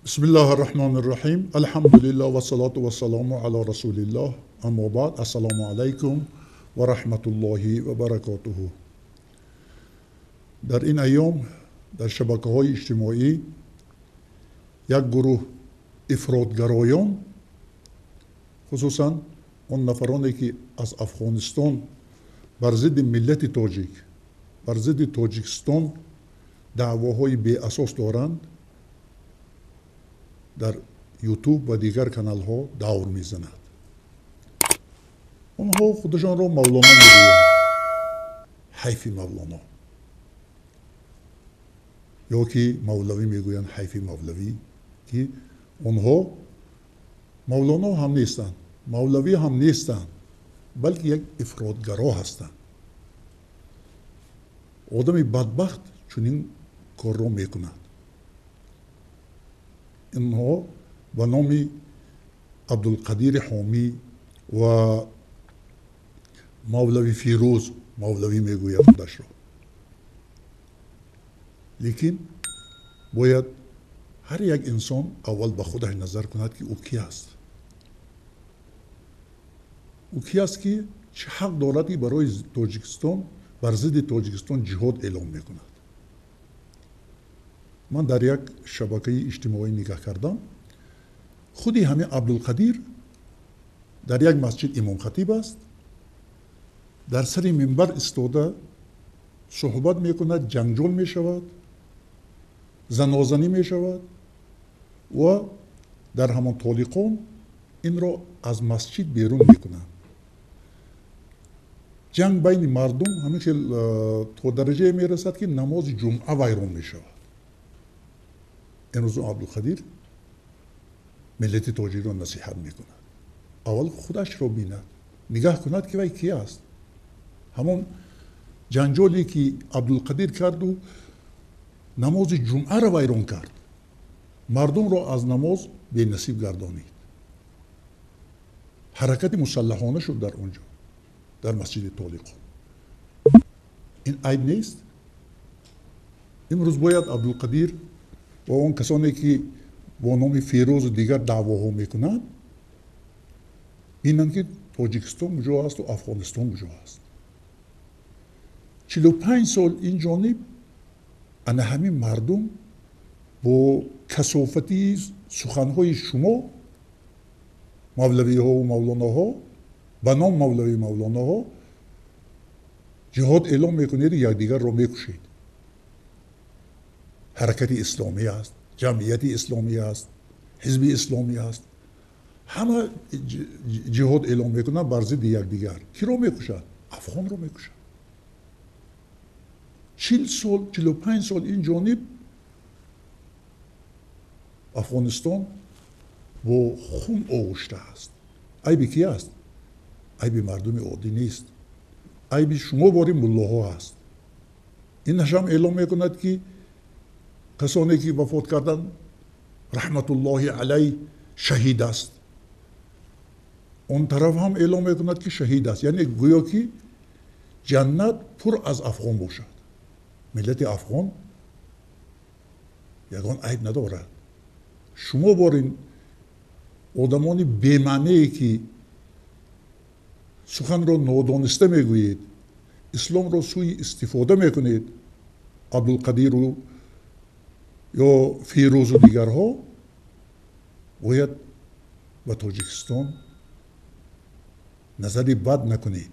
Бисмиллаҳир-раҳмонир-раҳим. Алҳамдулиллаҳ вассалату вассаламу ала расулиллаҳ. Аммо баъд, ассалому алайкум ва раҳматуллоҳи ва баракотуҳу. Дар ин айём дар шабакаҳои иҷтимоӣ як гурӯҳ ифротгароён, хусусан он нафароне ки аз Афғонистон бар зидди миллати тоҷик, бар зидди Тоҷикистон даъвоҳои беасос доранд, дар Ютуб ва дигар каналҳо давр мезанад. Онҳо худашонро Мавлоно мегӯянд, ҳайфи Мавлоно, ё ки Мавлавӣ мегӯянд, ҳайфи Мавлавӣ, ки онҳо Мавлоно ҳам нестанд, Мавлавӣ ҳам нестанд, балки як ифротгаро ҳастанд. Одами бадбахт чунин корро мекунад. Инҳо ба номи Абдулқадири Ҳомӣ ва Мавлави Фирӯз Мавлавӣ мегӯяд худашро. Лекин бояд ҳар як инсон аввал ба худаш назар кунад, ки ӯ ки аст. Ӯ ки аст, ки чӣ ҳақ дорад, ки барои Тоҷикистон, бар зидди Тоҷикистон ҷиҳод эълон мекунад. Ман дар як шабакаи иҷтимоӣ нигаҳ кардам, худи ҳамин Абдулқадир дар як масҷид имомхатиб аст, дар сари минбар истода суҳбат мекунад, ҷанҷол мешавад, занозанӣ мешавад ва дар ҳамон Толиқон инро аз масҷид берун мекунанд. Ҷанг байни мардум ҳамин хел то дараҷае мерасад, ки намози ҷумъа вайрон мешавад. Имрӯз Абдулқадир миллати тоҷикро насиҳат мекунад. Аввал худашро бинад, нигаҳ кунад, ки вай ки аст. Ҳамон ҷанҷоле ки Абдулқадир карду намози ҷумъаро вайрон кард, мардумро аз намоз бенасиб гардонид. Ҳаракати мусаллаҳона шуд дар он ҷо, дар масҷиди Толиқон. Ин айб нест? Имрӯз бояд Абдулқадир ва он касоне ки бо номи Фирӯзу дигар даъвоҳо мекунанд, бинанд, ки Тоҷикистон куҷо асту Афғонистон куҷо аст. 45 сол ин ҷониб ана ҳамин мардум бо касофатии суханҳои шумо, мавлавиҳову мавлоноҳо, ба ном мавлави мавлоноҳо ҷиҳод эълон мекунеду якдигарро мекушед. Ҳаракати исломӣ аст, ҷамъияти исломӣ аст, ҳизби исломӣ аст, ҳама ҷиҳод эълон мекунанд бар зидди якдигар. Киро мекушад? Афғонро мекушад. 40 сол, 45 сол ин ҷониб Афғонистон бо хун оғушта аст. Айби ки аст? Айби мардуми оддӣ нест, айби шумо бори муллоҳо аст. Инашам эълон мекунад, ки касоне ки вафот карданд, раҳматуллоҳи алайҳ, шаҳид аст. Он тараф ҳам эълон мекунад, ки шаҳид аст. Яъне гӯё ки ҷаннат пур аз афғон бошад. Миллати афғон ягон айб надорад. Шумо борин одамони бемаънее ки суханро нодониста мегӯед, исломро сӯи истифода мекунед, Абдулқадиру ё Фирӯзу дигарҳо, бояд ба Тоҷикистон назари бад накунед.